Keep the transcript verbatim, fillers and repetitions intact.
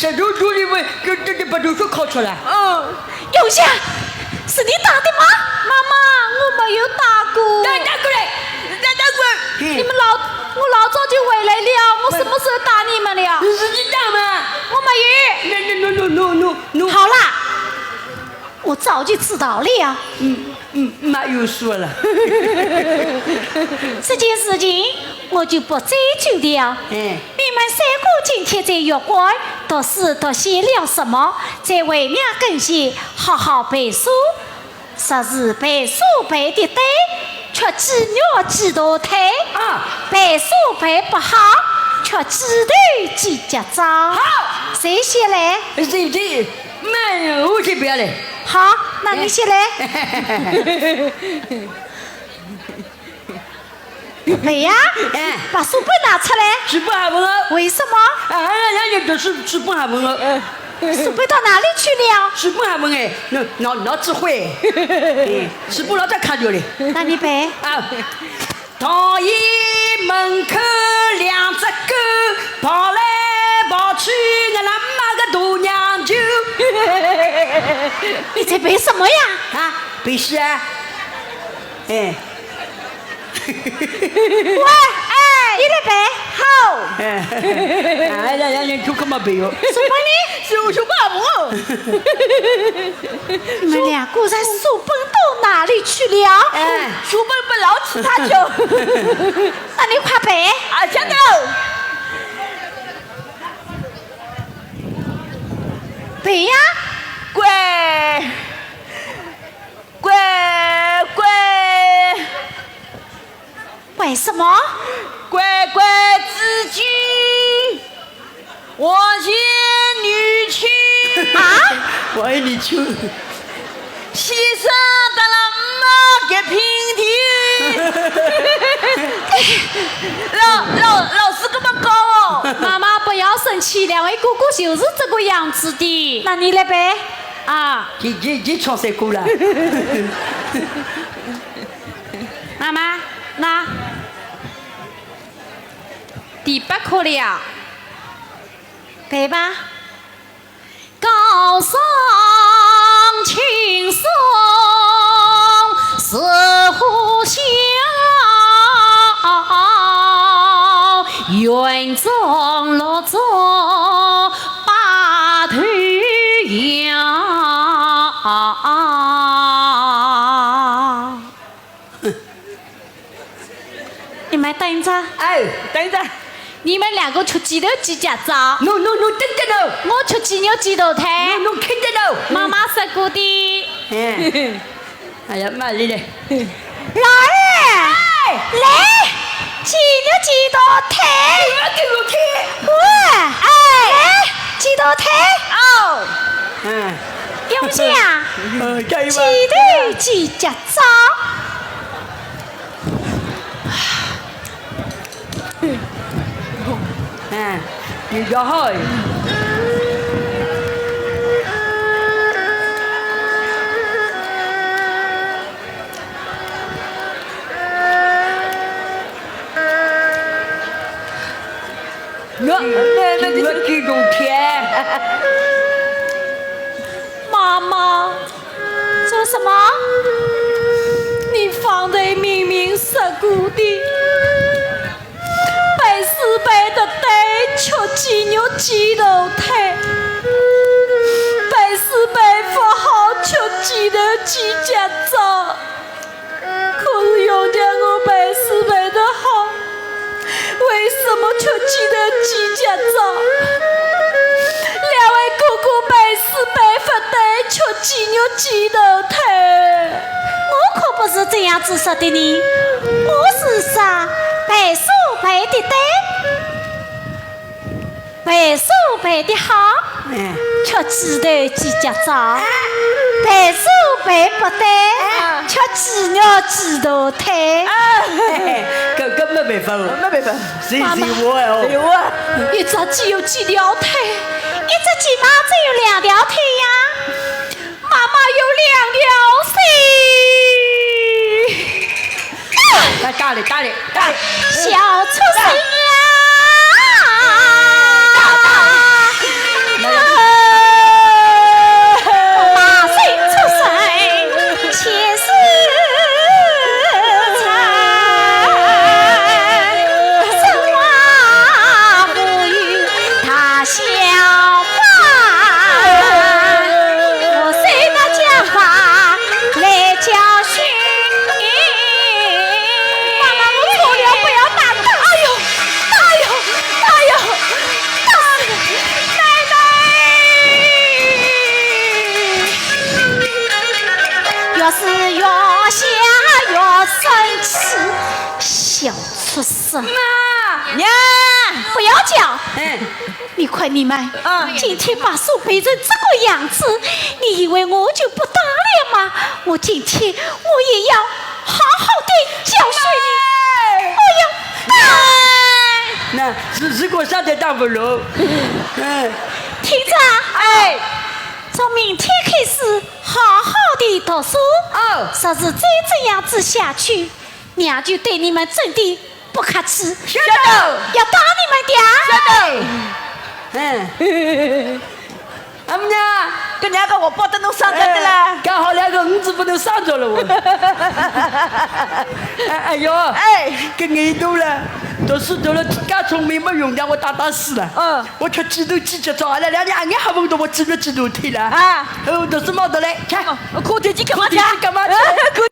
这都都你们这这这把毒手烤出来。嗯，永祥，是你打的吗？妈妈，我没有打过。打打过来，打打过来。你们老，我老早就回来了，我什么时候打你们了？是你打吗？我没有。那那 no no no no no。好啦，我早就知道了。嗯。 嗯，那有数了。这件事情我就不追究了。哎。你们三个今天在学馆读书读些了什么，在为娘跟前好好背书。若是背书背得对，吃鸡肉几大堆。啊。背书背不好，吃鸡头几脚糟。好。谁先来？谁，谁，慢，我先不要来。好，那你先来。哎。 背呀，哎。把书本拿出来。书本还没有。为什么？啊，哎呀，你这书，书本还没有。书本到哪里去了？书本还没有，那，那，那只会。哎，书本老早看着嘞。那你背。啊，大雁门口两只狗，跑来跑去，我那妈个大娘舅。你在背什么呀？啊，背诗啊。哎。 喂，哎，你来背，好。哎，哎，哎，哎，你就这么背哟。书本呢？书，书本不。你们两个人书本到哪里去了？哎。书本不老去他就。那你快背。啊，晓得了。背呀。乖。 乖乖。乖什么？乖乖子敬，王前女亲。啊？王前女亲。先生得了妈个平地。老，老，老师这么高哦。妈妈不要生气，两位哥哥就是这个样子的。那你来背。 啊。你，你，你唱谁歌了？妈妈，那第八课了呀。背吧。高山青松似虎啸，云中绿竹 白头羊。你们等着。哎，等着。你们两个吃鸡头几脚糟？喏，喏，喏，等等喏。我吃鸡肉几大堆。喏，喏，看着喏。妈妈说过的。哎。 哎呀，慢点嘞。老二，哎。来，鸡肉几大堆？你要给我看。我，哎。来，几大堆？哦。嗯。永祥，呃，加油吧。鸡头几脚糟？ 哎，你叫好哎。那，那，那，那，那，妈妈。 做什么？你方才明明说过的，背书背得对，吃鸡肉几大堆。背书背不好，吃鸡头几脚糟。可是永强我背书背得好， 为什么吃鸡头几脚糟？两位哥哥背书背不对，吃鸡肉几大堆。我可不是这样子说的呢，我是说背书背得对，背书背得好， 哎。吃鸡头几脚糟，哎。背书背不对，哎。吃鸡肉几大堆。哎，搿，搿没办法哦。没办法。随，妈妈，随我哦。随我。一只鸡有几条腿？一只鸡嘛只有两条腿呀。妈妈有两条心。 来，打嘞，打嘞，打嘞。小畜生呀！打，打。来，来，出事啊！妈！娘！不要叫。哎。你看你们，啊。今天把书背成这个样子，你以为我就不打了吗？我今天我也要好好地教训你。哎。我要打。那是，如果上台打不落。嗯。听着啊。哎。从明天开始，好好地读书。哦。若是再这样子下去， 娘就对你们真的不客气。晓得。要打你们的啊。晓得。嗯。阿姆娘，搿两个荷包得侬省着的啦。哎，刚好两个五子不能省着了我。哎，哎哟，哎。搿眼大了，读书读了介聪明没用，让我打打死了。嗯。我吃几顿几节操，阿拉两人阿眼还勿懂我几顿几顿退了。啊。哦，读书没读嘞，看。哦，看电视干嘛去？看电视干嘛去？